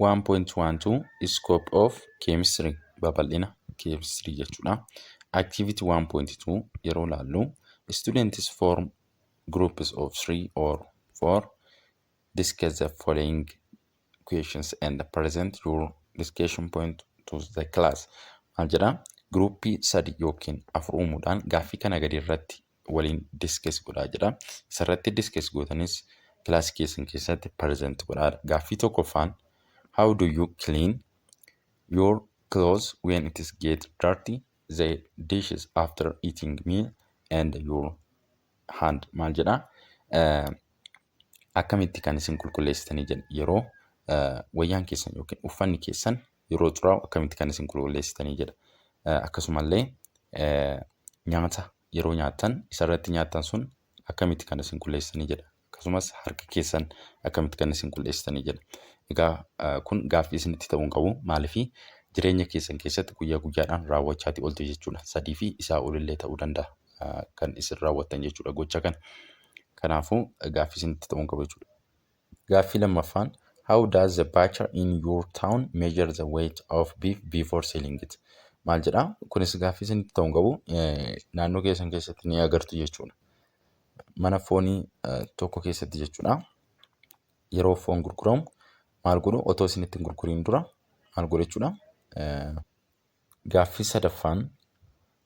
1.12 Scope of Chemistry, babal'ina chemistry jechuudha. Activity 1.2 yeroo laallu, students form groups of three or four, discuss the following questions and present your discussion point to the class. Maal jedhaa? Groupii sadi yookiin afur uumuudhaan gaaffii kana gadi irratti waliin discuss godhaa jedha. Isarratti discuss gootanis kilaasii keessan keessatti present godhaa. Gaaffii tokkoffaan, how do you clean your clothes when it is get dirty, the dishes after eating meal and your hand? Maal jedhaa? Akkamitti kan isin qulqulleessitanii jedha. Yeroo wayyaan keessan yookiin uffanni keessan yeroo xuraa'u akkamitti kan isin qulqulleessitanii jedha. Akkasumallee nyaata yeroo nyaattan isarratti nyaattan sun akkamitti kan isin qulqulleessitanii jedha. Akkasumas harka keessan akkamitti kan isin qulqulleessitanii jedha. Egaa kun gaaffii isinitti ta'uu hin qabu. Maaliifii jireenya keessan keessatti guyyaa guyyaadhaan raawwachaatii ooltu jechuudha. Sadii fi isaa olillee ta'uu danda'a kan isin raawwattan jechuudha gocha kana. Kanaafuu gaaffii isinitti ta'uu hin qabu jechuudha. Gaaffii lammaffaan, how does the butcher in your town measure the weight of beef before selling it? Maal jedhaa? Kunis gaaffii isinitti ta'uu hin qabu. Naannoo keessan keessatti ni agartu jechuudha. Mana foonii tokko keessatti jechuudha. Yeroo foon gurguramu maal godhu? Otoo isinitti hin gurguriin dura maal godhu jechuudha? Gaaffii sadaffaan,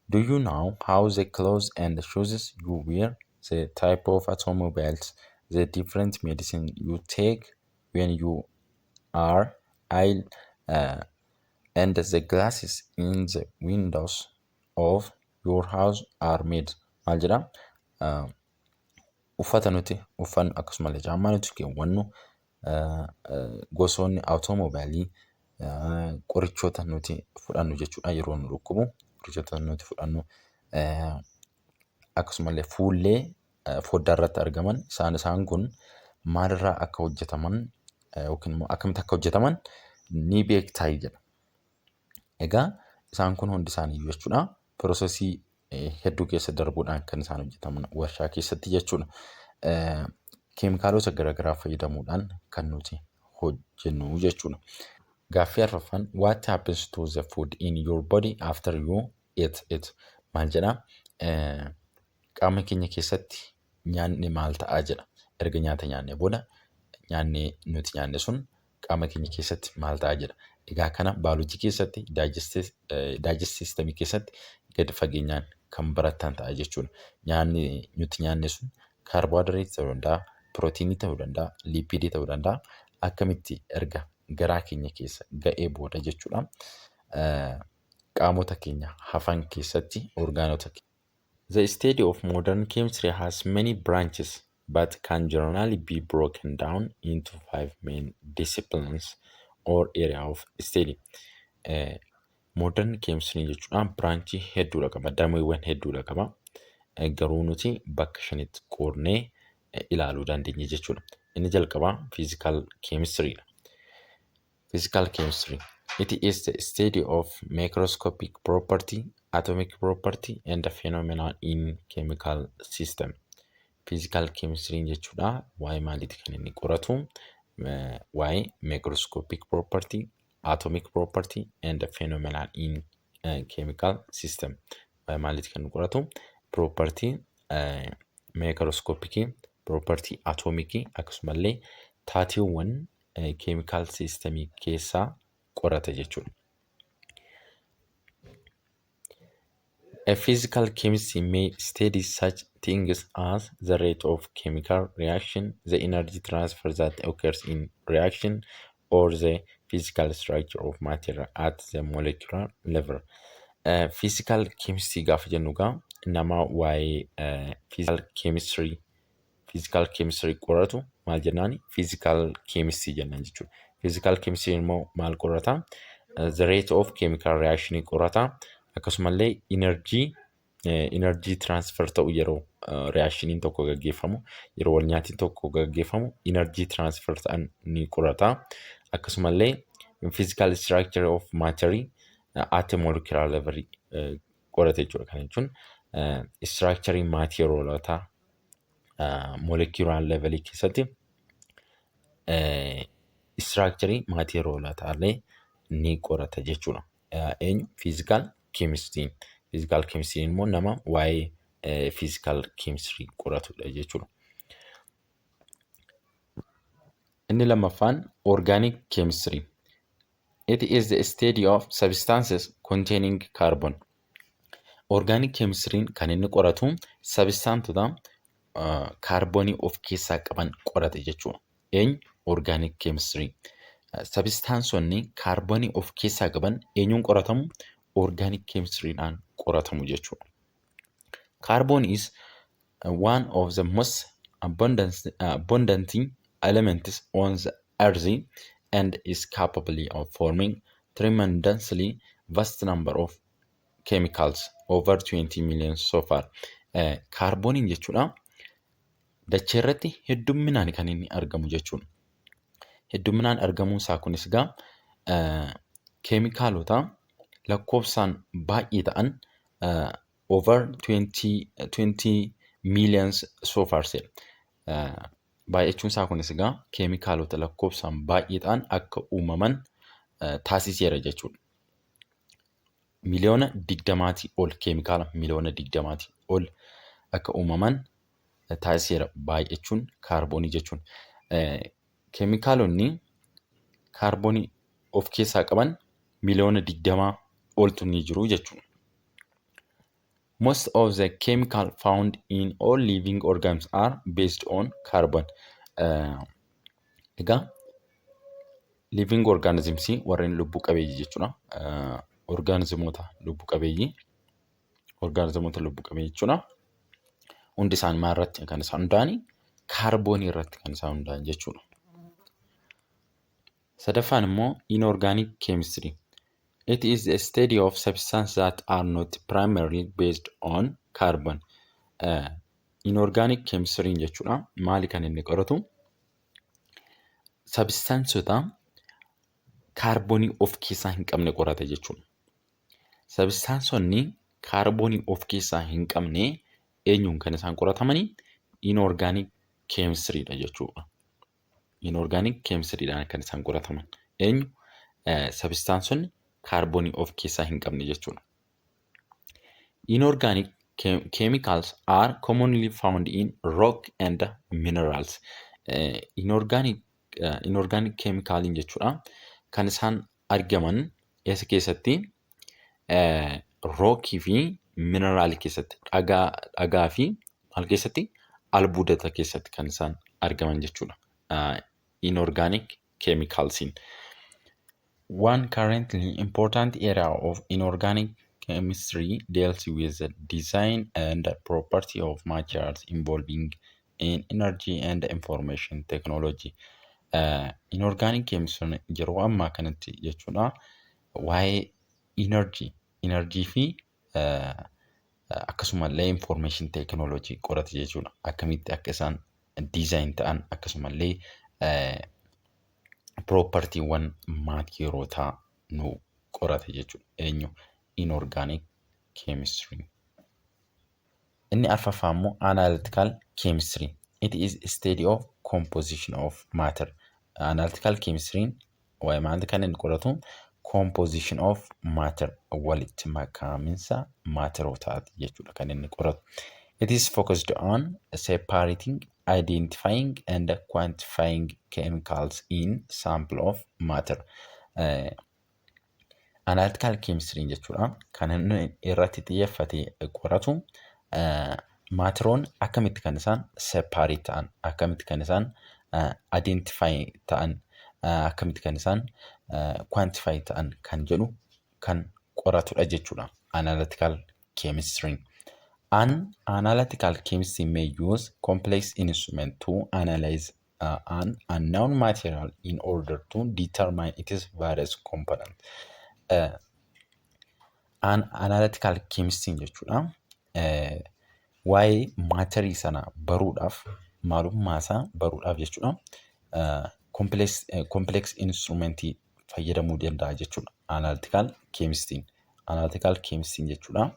do you know how the clothes and the shoes you wear, the type of automobiles, the different medicine you take when you are ill and the glasses in the windows of your house are made? Maal jedhaa? Uffata nuti uffannu, akkasumallee caammaa nuti keewwannu, gosoonni automobileii, qorichoota nuti fudhannu jechuudha yeroo nu dhukkubu qorichoota nuti fudhannu, akkasumallee fuullee foddaa irratti argaman, isaan kun maalirraa akka hojjetaman yookiin immoo akkamitti akka hojjetaman ni beektaa jedha. Egaa isaan kun hundi isaanii jechuudha processii hedduu keessa darbuudhaan kan isaan hojjetaman warshaa keessatti jechuudha. Keemikaalota garaagaraa fayyadamuudhaan kan nuti hojjennu jechuudha. Gaaffii arfaffaan, what happens to the food in your body after you eat it? Maal jedhaa? Qaama keenya keessatti nyaanni maal ta'aa jedha. Erga nyaata nyaannee booda nyaanni nuti nyaanne sun qaama keenya keessatti maal ta'aa jedha. Egaa kana baayoloojii keessatti digestive systemii keessatti gadi fageenyaan kan baratan ta'a jechuudha. Nyaanni nuti nyaanne sun kaarboohayidireetii ta'uu danda'a, pirootiinii ta'uu danda'a, liipidii ta'uu danda'a. Akkamitti erga garaa keenya keessa ga'ee booda jechuudha, qaamota keenya hafan keessatti orgaanota. The study of modern chemistry has many branches but can generally be broken down into five main disciplines or area of study. Modern chemistry jechuudha branchii hedduudha qaba, dameewwan hedduudha qaba. Garuu nuti bakka shanitti qoodnee ilaaluu dandeenya jechuudha. Inni jalqabaa physical chemistry dha. Physical chemistry. It is the study of macroscopic property, atomic property and the phenomena in chemical system. Physical chemistry jechuudha waa'ee maaliiti kan inni qoratu? Waa'ee macroscopic property, atomic property and the phenomena in chemical system. Waa'ee maaliiti kan inni qoratu? Property macroscopicii, property atomicii, akkasumallee taateewwan chemical systemii keessaa qorata jechuudha. A physical chemist may study such things as the rate of chemical reaction, the energy transfer that occurs in reaction, or the physical structure of matter at the molecular level. Physical chemistry gaafa jennu egaa nama waa'ee physical chemistry qoratu maal jennaani? Physical chemistry jennaan jechuudha. Physical chemistry immoo maal qorata? The rate of chemical reaction qorata. Akkasumallee energy transfer ta'u yeroo reactioniin tokko gaggeeffamu, yeroo wal nyaatiin tokko gaggeeffamu energy transfer ta'an ni qorata. Akkasumallee physical structure of matter at molecular level qorata jechuudha. Kana jechuun structure maateroolotaa molecular level keessatti Structurii maateeriyaalotaallee ni qorata jechuudha. Eenyu? Physical chemistryn. Physical chemistryn immoo nama waa'ee physical chemistry qoratudha jechuudha. Inni lammaffaan organic chemistry. It is the study of substances containing carbon. Organic chemistryn kan inni qoratu substanceota kaarboonii of keessaa qaban qorata jechuudha. Eenyu? Organic chemistry. Substanceonni kaarboonii of keessaa qaban eenyuun qoratamu? Organic chemistryidhaan qoratamu jechuudha. Carbon is one of the most abundant elements on the earth and is capable of forming tremendously vast number of chemicals, over 20 million so far. Kaarbooniin jechuudha dachee irratti heddumminaan kan inni argamu jechuudha. Heddumminaan argamuun isaa kunis egaa keemikaalota lakkoofsaan baay'ee ta'an, over 20 millions so far. Baay'achuun isaa kunis egaa keemikaalota lakkoofsaan baay'ee ta'an akka uumaman taasiseera jechuudha. 20 miliyoonaatii ol, keemikaala 20 miliyoonaatii ol akka uumaman taasiseera baay'achuun kaarboonii jechuun. Keemikaalonni kaarboonii of keessaa qaban 20 miliyoonaa oltu ni jiru jechuudha. Most of the chemical found in all living organisms are based on carbon. Egaa living organisms, warreen lubbuu qabeeyyii jechuudha. Orgaanizimoota lubbuu qabeeyyii. Orgaanizimoota lubbuu qabeeyyii jechuudha. Hundi isaanii maal irratti kan isaan hundaa'ani? Kaarboonii irratti kan isaan hundaa'an jechuudha. Sadaffaan immoo inorganic chemistry. It is the study of substances that are not primarily based on carbon. Inorganic chemistry jechuudha. Maali kan inni qoratu? Substanceota kaarboonii of keessaa hin qabne qorata jechuudha. Substanceonni kaarboonii of keessaa hin qabne eenyuun kan isaan qoratamanii? Inorganic chemistryidha jechuudha. Inorganic chemistryidhaan kan isaan qorataman. Eenyu? Substanceonni kaarboonii of keessaa hin qabne jechuudha. Inorganic chemicals are commonly found in rock and minerals. Inorganic chemicaliin jechuudha. Kan isaan argaman eessa keessatti? Rockii fi mineraalii keessatti, dhagaa fi maal keessatti? Albuudota keessatti kan isaan argaman jechuudha. Inorganic chemicalsiin. One currently important area of inorganic chemistry deals with the design and property of materials involving in energy and information technology. Inorganic chemistry yeroo ammaa kanatti jechuudha waa'ee energy fi akkasumallee information technology qorata jechuudha. Akkamitti akka isaan design ta'an, akkasumallee propertywwan maateerootaa nu qorata jechuudha. Eenyu? Inorganic chemistry. Inni arfaffaa immoo analytical chemistry. It is study of composition of matter. Analytical chemistry waa'ee maalti kan inni qoratu? Composition of matter, walitti makaaminsa maaterootaati jechuudha kan inni qoratu. It is focused on separating, identifying and quantifying chemicals in sample of matter. Analytical chemistry jechuudha kan inni irratti xiyyeeffatee qoratu maateroon akkamitti kan isaan separate ta'an, akkamitti kan isaan identify ta'an, akkamitti kan isaan quantify ta'an kan jedhu kan qoratudha jechuudha. Analytical chemistry. An analytical chemistry may use complex instrument to analyze an unknown material in order to determine its various components. An analytical chemistry jechuudha. Waa'ee maatarii sana baruudhaaf, maalummaa isaa baruudhaaf jechuudha. Complex instrumentii fayyadamuu danda'a jechuudha. Analytical chemistry. Analytical chemistry jechuudha.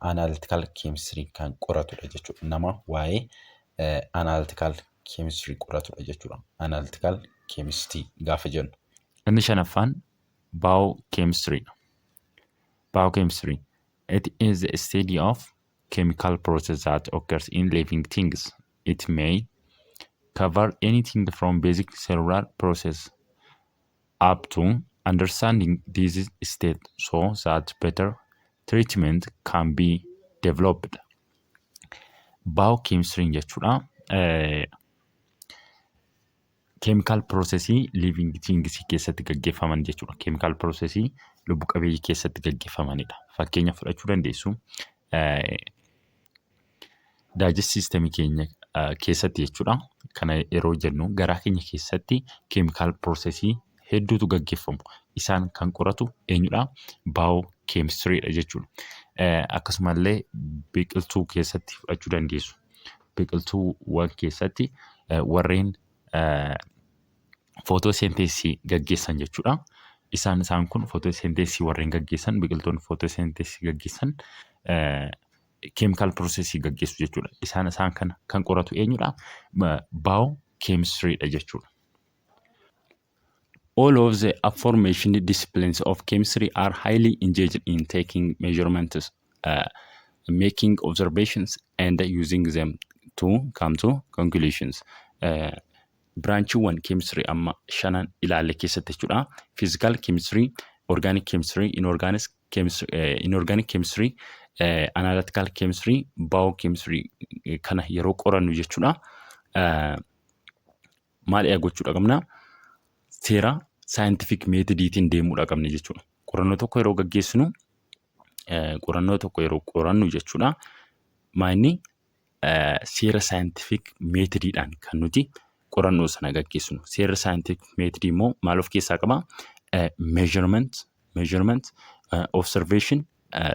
Analytical chemistry kan qoratudha jechuudha. Nama waa'ee analytical chemistry qoratudha jechuudha. Analytical Keemistii gaafa jennu. Inni shanaffaan biochemistry. Biochemistry. It is the study of chemical process that occurs in living things. It may cover anything from basic cellular process up to understanding disease state so that better treatment can be developed. Biochemistry jechuudha. Chemical processii living things keessatti gaggeeffaman jechuudha. Chemical processii lubbu qabeeyyii keessatti gaggeeffamanidha. Fakkeenya fudhachuu dandeessu. Digestive systemii keenya keessatti jechuudha. Kana yeroo jennu garaa keenya keessatti chemical processii hedduutu gaggeeffamu. Isaan kan qoratu eenyudha? Biochemistrydha jechuudha. Akkasumallee biqiltuu keessatti fudhachuu dandeessu. Biqiltuuwwan keessatti warreen photosynthesisii gaggeessan jechuudha. Isaan kun photosynthesisii warreen gaggeessan, biqiltoonni photosynthesisii gaggeessan chemical processii gaggeessu jechuudha. Isaan kana kan qoratu eenyudha? Biochemistrydha jechuudha. All of the aforementioned disciplines of chemistry are highly engaged in taking measurements, making observations, and using them to come to conclusions. Branchiiwwan chemistry amma shanan ilaalle keessatti jechuudha. Physical chemistry, organic chemistry, inorganic chemistry, analytical chemistry, biochemistry kana yeroo qorannu jechuudha. Maal gochuudha qabna? Seera scientific methodiitiin deemuudha qabna jechuudha. Qorannoo tokko yeroo gaggeessinu, qorannoo tokko yeroo qorannu jechuudha. Maanni seera scientific methodiidhaan kan nuti qorannoo sana gaggeessinu. Seerri scientific methodii immoo maal of keessaa qabaa? Measurement, observation,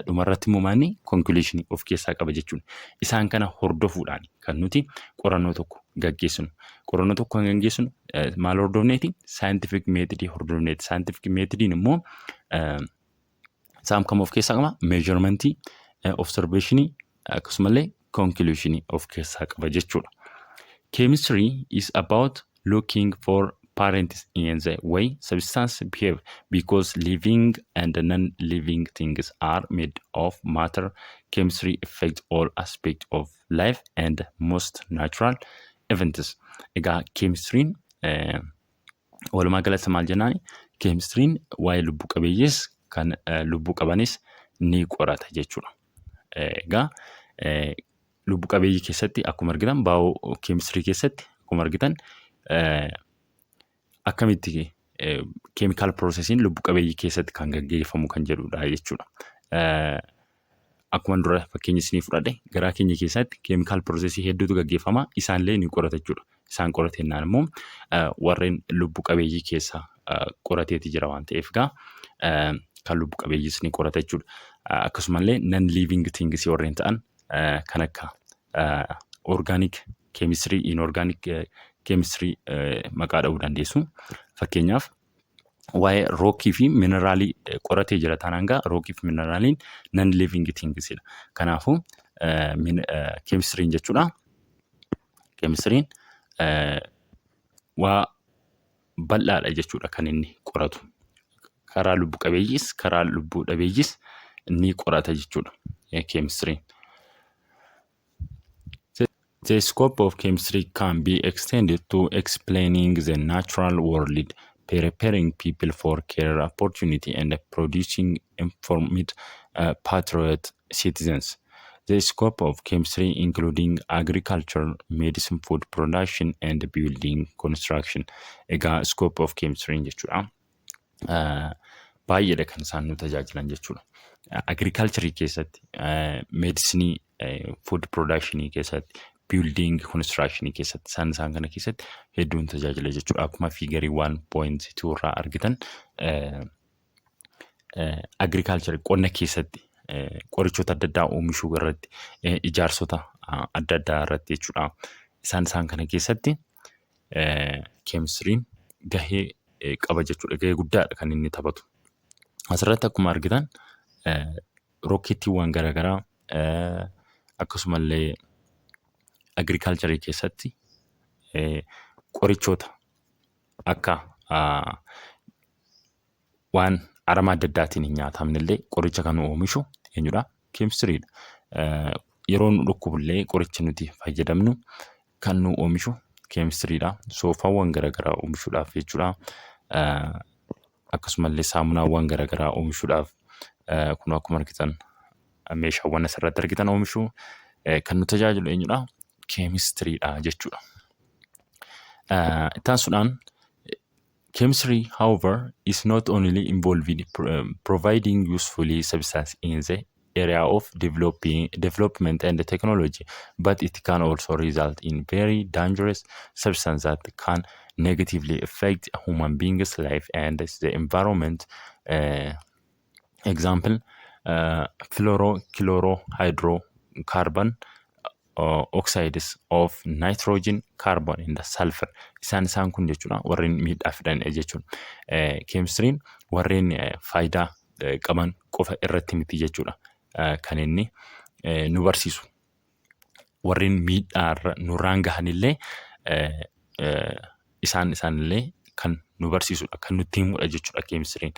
dhumarratti immoo maanni conclusion of keessaa qaba jechuudha. Isaan kana hordofuudhaan kan nuti qorannoo tokko gaggeessinu. Qorannoo tokko kan gaggeessinu maal hordofneeti? Scientific methodii hordofneeti. Scientific methodiin immoo isaan kam of keessaa qaba? Measurementii, observationii, akkasumallee conclusionii of keessaa qaba jechuudha. Chemistry is about looking for patterns in the way substance behave because living and non-living things are made of matter. Chemistry affects all aspects of life and most natural events. Egaa keemistiriin walumaa galatti maal jennaani? Keemistiriin waa'ee lubbu qabeeyyiis kan lubbuu qabanis ni qorata jechuudha. Egaa lubbu qabeeyyii keessatti akkuma argitan, biochemistry keessatti akkuma argitan, akkamitti chemical processiin lubbu qabeeyyii keessatti kan gaggeeffamu kan jedhudha jechuudha. Akkuma dura fakkeenya isinii fudhadhe, garaa keenya keessatti chemical processii hedduutu gaggeeffama, isaanillee ni qorata jechuudha. Isaan qoratennaan immoo warreen lubbu qabeeyyii keessaa qorateeti jira waan ta'eef, egaa kan lubbu qabeeyyiis ni qorata jechuudha. Akkasumallee non living things warreen ta'an kan akka organic chemistry, inorganic chemistry maqaa dha'uu dandeessu. Fakkeenyaaf, waa'ee rockii fi mineraalii qoratee jira taanaan, gaa rockii fi mineraaliin non living thingsidha. Kanaafuu keemistiriin jechuudha. Keemistiriin waa bal'aadha jechuudha kan inni qoratu. Karaa lubbu qabeeyyiis karaa lubbuu dhabeeyyiis ni qorata jechuudha keemistiriin. The scope of chemistry can be extended to explaining the natural world, preparing people for career opportunity and producing informed patriot citizens. The scope of chemistry including agriculture, medicine, food production and building construction. Egaa scope of chemistry jechuudha. Baay'eedha kan isaan nu tajaajilan jechuudha. Agriculture keessatti, medicine, food production keessatti, building construction keessatti, isaan kana keessatti hedduun tajaajila jechuudha. Akkuma figureii 1.2 irraa argitan, agriculture, qonna keessatti, qorichoota adda addaa oomishuu irratti, ijaarsota adda addaa irratti jechuudha. Isaan kana keessatti keemistiriin gahee qaba jechuudha. Gahee guddaadha kan inni taphatu. Asirratti akkuma argitan, rookkettiiwwan garaagaraa, akkasumallee agricultureii keessatti qorichoota Akka waan aramaa adda addaatiin hin nyaatamne illee qoricha kan oomishu eenyudha? Keemistiriidha. Yeroo nu dhukkubullee qoricha nuti fayyadamnu kan nu oomishu keemistiriidha. Soofaawwan garaagaraa oomishuudhaaf jechuudha. Akkasumallee saamunaawwan garaagaraa oomishuudhaaf, kun akkuma argitan meeshaawwan asirratti argitan oomishuu kan nu tajaajilu eenyudha? Keemistiriidha jechuudha. Itti aansuudhaan, chemistry, however, is not only involved in providing useful substance in the area of development and technology, but it can also result in very dangerous substance that can negatively affect human beings' life and the environment. Example, fluoro, chloro, hydrocarbon oxides of nitrogen, carbon and sulfur. Isaan kun jechuudha warreen miidhaa fidan jechuudha. Keemistiriin warreen faayidaa qaban qofa irratti miti jechuudha kan inni nu barsiisu. Warreen miidhaa nurraan gahanillee isaanillee kan nu barsiisudha, kan nutti himudha jechuudha keemistiriin.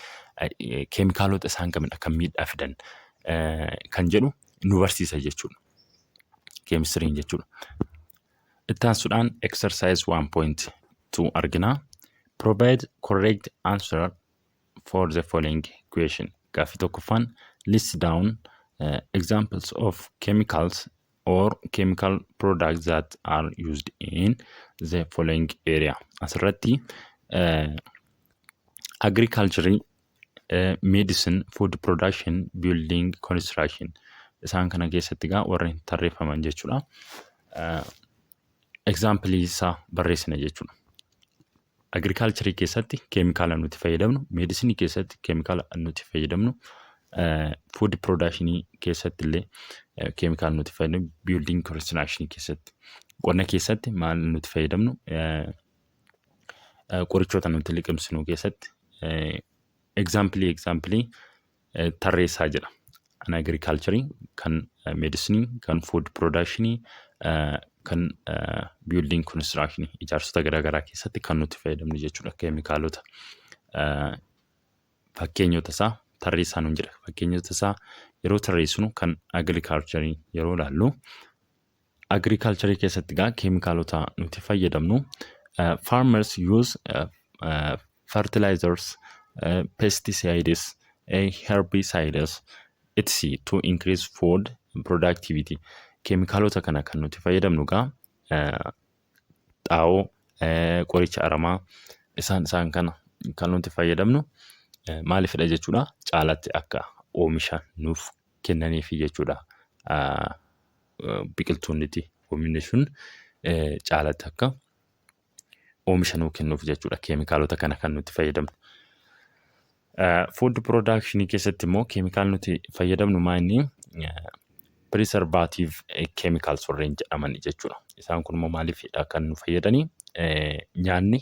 Keemikaalota isaan kamidha kan miidhaa fidan kan jedhu nu barsiisa jechuudha. Keemistiriin jechuudha. Itti aansuudhaan exercise 1.2 argina. Provide correct answer for the following question. Gaaffii tokkoffaan, list down examples of chemicals or chemical products that are used in the following area. Asirratti agriculture, medicine, food production, building, construction, isaan kana keessatti egaa warreen tarreeffaman jechuudha. Example isaa barreessina jechuudha. Agriculture keessatti keemikaala nuti fayyadamnu, medicine keessatti keemikaala nuti fayyadamnu, food production keessatti illee keemikaala nuti fayyadamnu, building construction keessatti, qonna keessatti maal nuti fayyadamnu, qorichoota nuti liqimsinu keessatti example tarreessaa jedha. Kan agriculture, kan medicine, kan food production, kan building construction, ijaarsota garaagaraa keessatti kan nuti fayyadamnu jechuudha keemikaalota. Fakkeenyota isaa tarreessaa nuun jedha. Fakkeenyota isaa yeroo tarreessinu, kan agriculture yeroo ilaallu, agriculture keessatti egaa keemikaalota nuti fayyadamnu, farmers use fertilizers, pesticides, herbicides, etc. to increase food productivity. Keemikaalota kana kan nuti fayyadamnu egaa xaa'oo, qoricha aramaa, isaan kana kan nuti fayyadamnu maaliifidha jechuudha? Caalatti akka oomisha nuuf kennaniifi jechuudha. Biqiltuun nuti oomishne sun caalatti akka oomisha nuu kennuuf jechuudha keemikaalota kana kan nuti fayyadamnu. Food production keessatti immoo keemikaalli nuti fayyadamnu maa inni? Preservative chemicals warreen jedhaman jechuudha. Isaan kun immoo maaliifidha kan nu fayyadanii? Nyaanni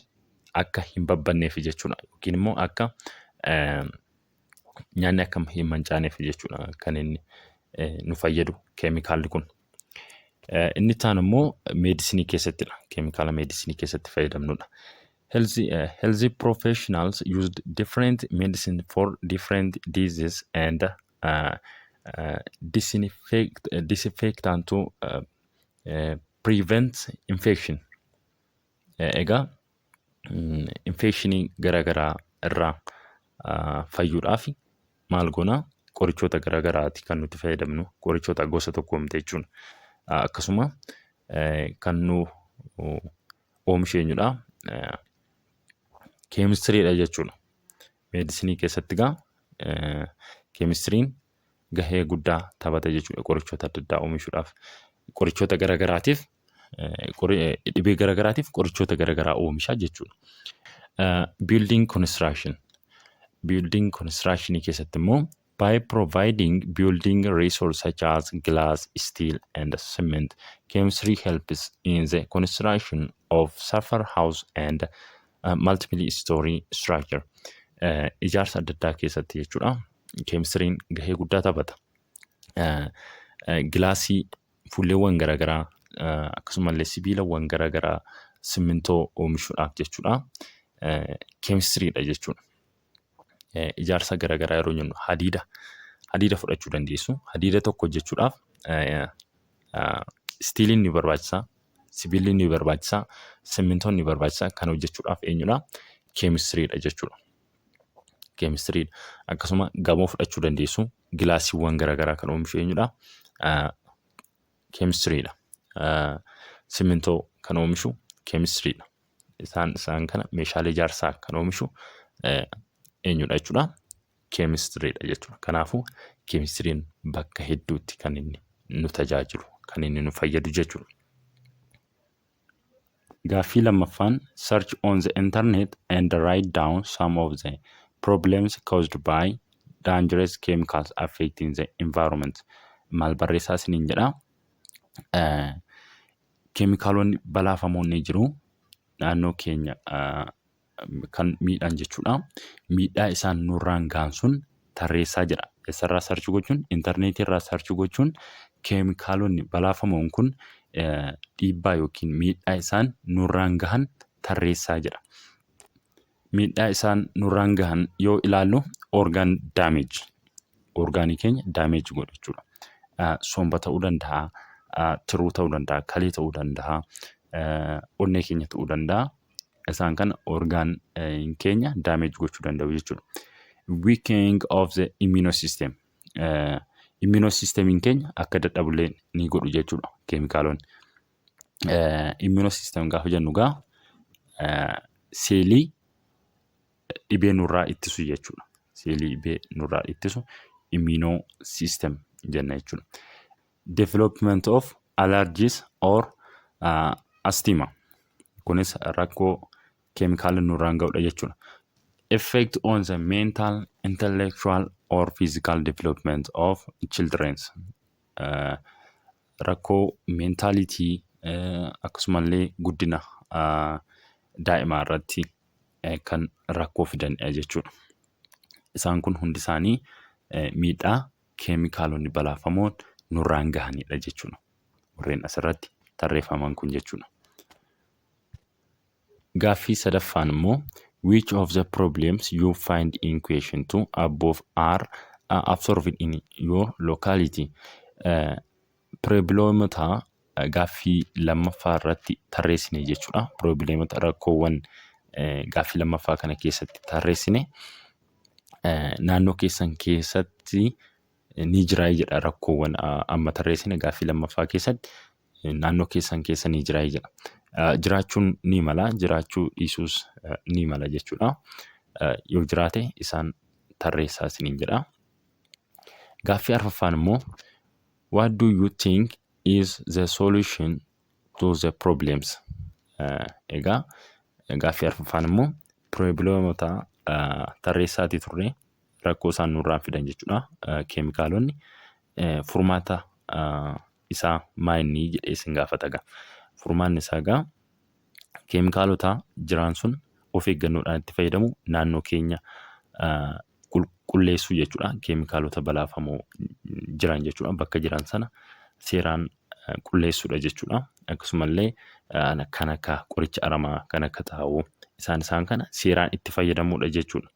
akka hin babbanneef jechuudha. Yookiin immoo akka nyaanni akka hin mancaaneef jechuudha kan inni nu fayyadu keemikaalli kun. Inni itti aanu immoo medicine keessattidha. Keemikaala medicine keessatti fayyadamnudha. Healthy professionals used different medicine for different diseases and disinfectant to prevent infection. Egaa infekshinii garaagaraa irraa fayyuudhaaf maal goonaa? Qorichoota garaagaraati kan nuti fayyadamnu, qorichoota gosa tokko miti jechuudha. Akkasuma kan nu oomishu eenyudha? Keemistiriidha jechuudha. Medicine keessatti egaa keemistiriin gahee guddaa taphata jechuudha qorichoota adda addaa oomishuudhaaf. Qorichoota garaagaraatiif, dhibee garaagaraatiif qorichoota garaagaraa oomisha jechuudha. Building construction. Building construction keessatti immoo, by providing building resources such as glass, steel and cement, chemistry helps in the construction of safer house and multiple story structure. Ijaarsa adda addaa keessatti jechuudha. Keemistiriin gahee guddaa taphata. Gilaasii, fuulleewwan garaagaraa, akkasumallee sibiilawwan garaagaraa, simmintoo oomishuudhaaf jechuudha. Keemistiriidha jechuudha. Ijaarsa garaagaraa yeroo jennu hadiida fudhachuu dandeessu. Hadiida tokko hojjechuudhaaf steeliin ni barbaachisa, sibiilli ni barbaachisa, simmintoon ni barbaachisa. Kana hojjechuudhaaf eenyudha? Keemistiriidha jechuudha. Keemistiriidha. Akkasuma gamoo fudhachuu dandeessu. Gilaasiiwwan garaagaraa kan oomishu eenyudha? Keemistiriidha. Simmintoo kan oomishu keemistiriidha. Isaan kana meeshaalee ijaarsaa kan oomishu eenyudha jechuudha? Keemistiriidha jechuudha. Kanaafuu keemistiriin bakka hedduutti kan inni nu tajaajilu, kan inni nu fayyadu jechuudha. Gaaffii lammaffaan, search on the internet and write down some of the problems caused by dangerous chemicals affecting the environment. Maal barreessaa isiniin jedhaa? Keemikaalonni balaafamoon ni jiru. Naannoo keenya kan miidhan jechuudha. Miidhaa isaan nurraan gahan sun tarreessaa jedha. Eessarraa search gochuun? Intarneetii irraa search gochuun keemikaalonni balaafamoon kun dhiibbaa yookiin miidhaa isaan nurraan gahan tarreessaa jedha. Miidhaa isaan nurraan gahan yoo ilaallu, organ damage, orgaanii keenya damage godhu jechuudha. Somba ta'uu danda'a, tiruu ta'uu danda'a, kalee ta'uu danda'a, onnee keenya ta'uu danda'a. Isaan kana organ keenya damage gochuu danda'u jechuudha. Weakening of the immune system. Immune systemiin keenya akka dadhabullee ni godhu jechuudha keemikaalonni. Immune system gaafa jennu egaa seelii dhibee nurraa ittisu jechuudha. Seelii dhibee nurraa ittisu immune system jenna jechuudha. Development of allergies or asthma. Kunis rakkoo keemikaala nurraan ga'udha jechuudha. Effect on the mental, intellectual or physical development of children. Rakkoo mentality akkasumallee guddina daa'imaa irratti kan rakkoo fidanidha jechuudha. Isaan kun hundi isaanii miidhaa keemikaalonni balaafamoon nurraan gahanidha jechuudha. Warreen asirratti tarreeffaman kun jechuudha. Gaaffii sadaffaan immoo, which of the problems you find in question two above are observed in your locality? Problemota gaaffii lammaffaa irratti tarreessine jechuudha. Problemota, rakkoowwan gaaffii lammaffaa kana keessatti tarreessine naannoo keessan keessatti ni jiraa jedha. Rakkoowwan amma tarreessine gaaffii lammaffaa keessatti naannoo keessan keessa ni jiraa jedha. Jiraachuun ni mala, jiraachuu dhiisuus ni mala jechuudha. Yoo jiraate isaan tarreessaa isiniin jedha. Gaaffii arfaffaan immoo, what do you think is the solution to the problems? Egaa gaaffii arfaffaan immoo problemota tarreessaatii turre, rakkoo isaan nurraan fidan jechuudha. Keemikaalonni furmaata isaa maa inni jedhee isin gaafata egaa. Furmaanni isaa egaa keemikaalota jiran sun of eeggannoodhaan itti fayyadamu, naannoo keenya qulqulleessuu jechuudha. Keemikaalota balaafamoo jiran jechuudha. Bakka jiran sana seeraan qulleessuudha jechuudha. Akkasumallee kan akka qoricha aramaa, kan akka xaa'oo isaan kana seeraan itti fayyadamuudha jechuudha.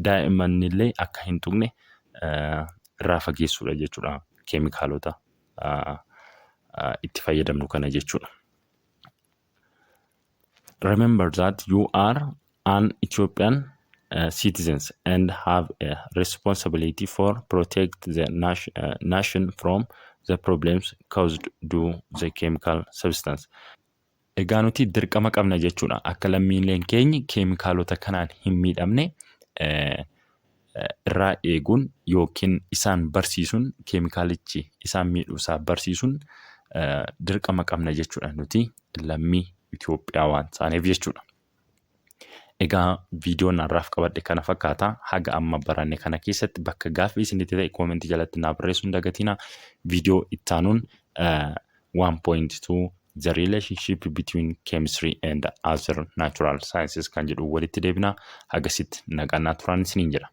Daa'imman illee akka hin tuqne irraa fageessuudha jechuudha keemikaalota itti fayyadamnu kana jechuudha. Remember that you are an Ethiopian citizens and have a responsibility for protect the nation from the problems caused due the chemical substance. Egaa nuti dirqama qabna jechuudha. Akka lammiileen keenya keemikaalota kanaan hin miidhamne irraa eeguun yookiin isaan barsiisuun, keemikaalichi isaan miidhuu isaa barsiisuun dirqama qabna jechuudha nuti lammii Itoophiyaa waan taaneef jechuudha. Egaa viidiyoon har'aaf qabadhe kana fakkaata. Haga amma baranne kana keessatti bakka gaaffii isinitti ta'e koomentii jalatti naa barreessuu hin dagatinaa. Viidiyoo ittaanuun 1.2 The relationship between chemistry and other natural sciences kan jedhu walitti deebina. Hagasitti nagaan naa turaan isiniin jedha.